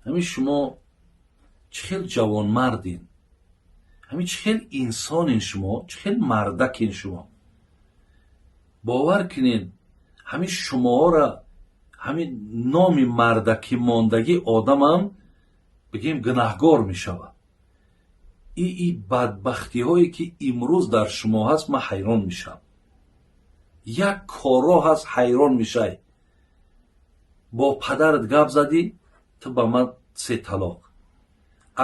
Ҳамин шумо чӣ хел ҷавонмардин, ҳамин чӣ хел инсонин шумо, чӣ хел мардакин шумо. Бовар кунед, ҳамин шумоҳоро ҳамин номи мардакӣ мондагӣ одамам бигем гунаҳгор мешавад. И бадбахтиҳое ки имрӯз дар шумо ҳаст, ман ҳайрон мешавам. Як корро ҳаст, ҳайрон мешай. Бо падарат гап задӣ, ту ба ман се талоқ.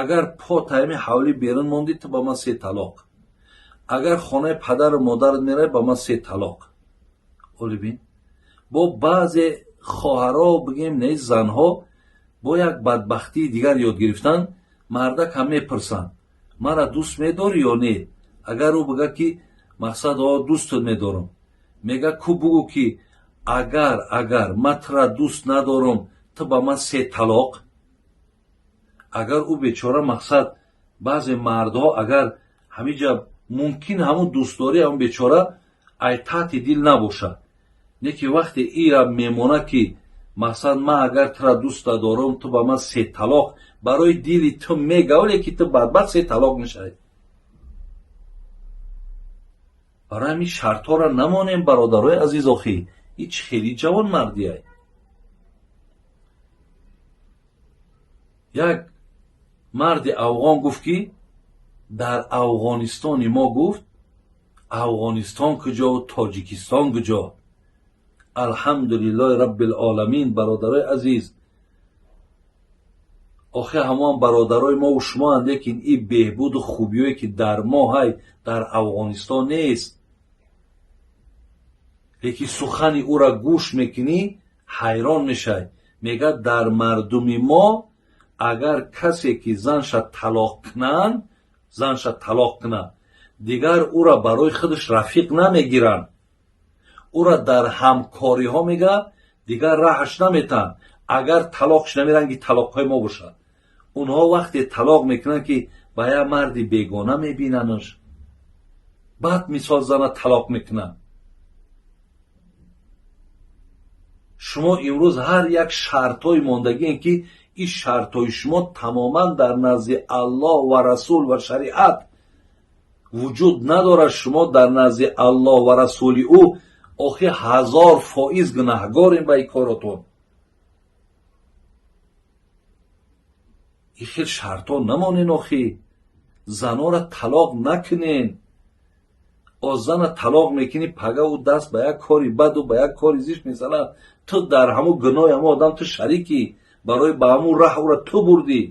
Агар по тайми ҳавлӣ берун мондӣ, ту ба ман се талоқ. Агар хонаи падару модарат меравӣ, ба ман се талоқ. Оли бин, бо баъзе хоҳаро бигем, не, занҳо бо як бадбахтии дигар ёд гирифтан, мардак ҳам мепурсанд: мара дӯст медорӣ ё не? Агар ӯ бигӯяд ки мақсад о дӯстат медорам, мега ку бугӯ ки агар ман тура дӯст надорам, ту ба ман се талоқ. Агар ӯ бечора мақсад баъзе мардҳо агар ҳамиҷа мумкин ҳамун дӯстдорӣ ҳамун бечора ай таҳти дил набошад, не ки вақте ира мемонад ки мақсад ман агар тура дӯст надорам, ту ба ман се талоқ, барои дили ту мегавле ки ту бадбахт се талоқ мешавӣ. Барои ҳамин шартҳоро намонем, бародарои азиз. Охӣ, ин чӣ хеле ҷавонмардиай. Як марди афғон гуфт ки дар Афғонистони мо, гуфт, Афғонистон куҷо, Тоҷикистон куҷо. Алҳамдулиллоҳи раббил оламин. Бародарои азиз, охи ҳамон бародарои мову шумоанд, лекин ин беҳбуду хубиҳое ки дар мо ҳай, дар Афғонистон нест. Лекин сухани ӯра гӯш мекунӣ, ҳайрон мешавӣ. Мегӯяд, дар мардуми мо агар касе ки занша талоқ кунанд, занша талоқ кунад, дигар ӯра барои худаш рафиқ намегиранд, ӯра дар ҳамкориҳо мега дигар раҳаш наметаҳанд. Агар талоқш намеранги талоқҳои мо бошад, онҳо вақте талоқ мекунанд ки ба як марди бегона мебинанаш, баъд мисол зана талоқ мекунанд. Шумо имрӯз ҳар як шартҳои мондагиен ки ин шартҳои шумо тамоман дар назди Аллоҳ ва расул ва шариат вуҷуд надорад. Шумо дар назди Аллоҳ ва расули ӯ охи 1000% гунаҳгорем ба ин коротон. Ин хел шартҳо намонен, охи занора талоқ накунен. О зана талоқ мекунӣ, пага ӯ даст ба як кори баду ба як кори зишт мезанад, ту дар ҳамун гуноҳи ҳамун одам ту шарикӣ, барои ба ҳамун раҳ ӯра ту бурдӣ.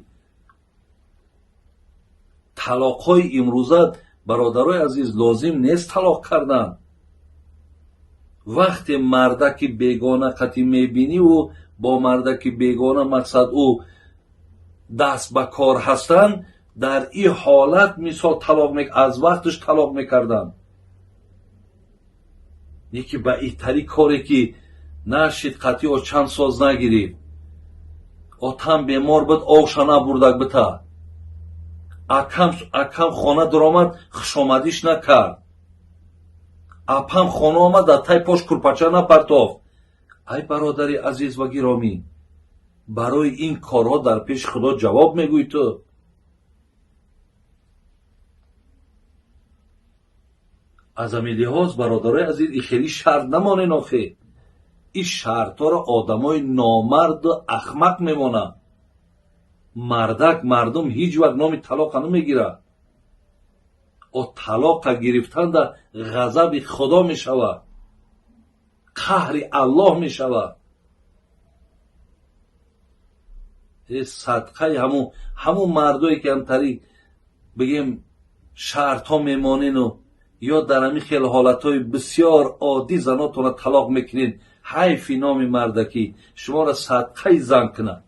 Талоқҳои имрӯза, бародарои азиз, лозим нест талоқ кардан. Вақте мардаки бегона қатӣ мебиниву бо мардаки бегона мақсад ӯ даст ба кор ҳастанд, дар ин ҳолат мисол талоқ аз вақташ талоқ мекарданд. Яке ба итари коре ки нашид қатъи о чанд соз нагирифт, отам бемор буд, овша набурдак бита, акам хона дуромад, хушомадиш накард, апам хона омад, дар тай пош курпача напартофт. Ай бародари азиз ва гиромӣ, барои ин корҳо дар пеши Худо ҷавоб мегӯӣ ту. Аз ҳамин лиҳоз, бародарои азиз, ин хеле шарт намонен. Охе ин шартҳоро одамои номарду ахмақ мемонанд. Мардак мардум ҳеҷ вақт номи талоқа намегирад. О талоқа гирифтанда ғазаби Худо мешавад, қаҳри Аллоҳ мешавад. Садқаи ҳамун мардое ки ҳамтари бигем шартҳо мемонену ё дар ҳамин хел ҳолатҳои бисёр оддӣ занотонро талоқ мекунед, ҳайфи номи мардакӣ, шуморо садқаи зан кунад.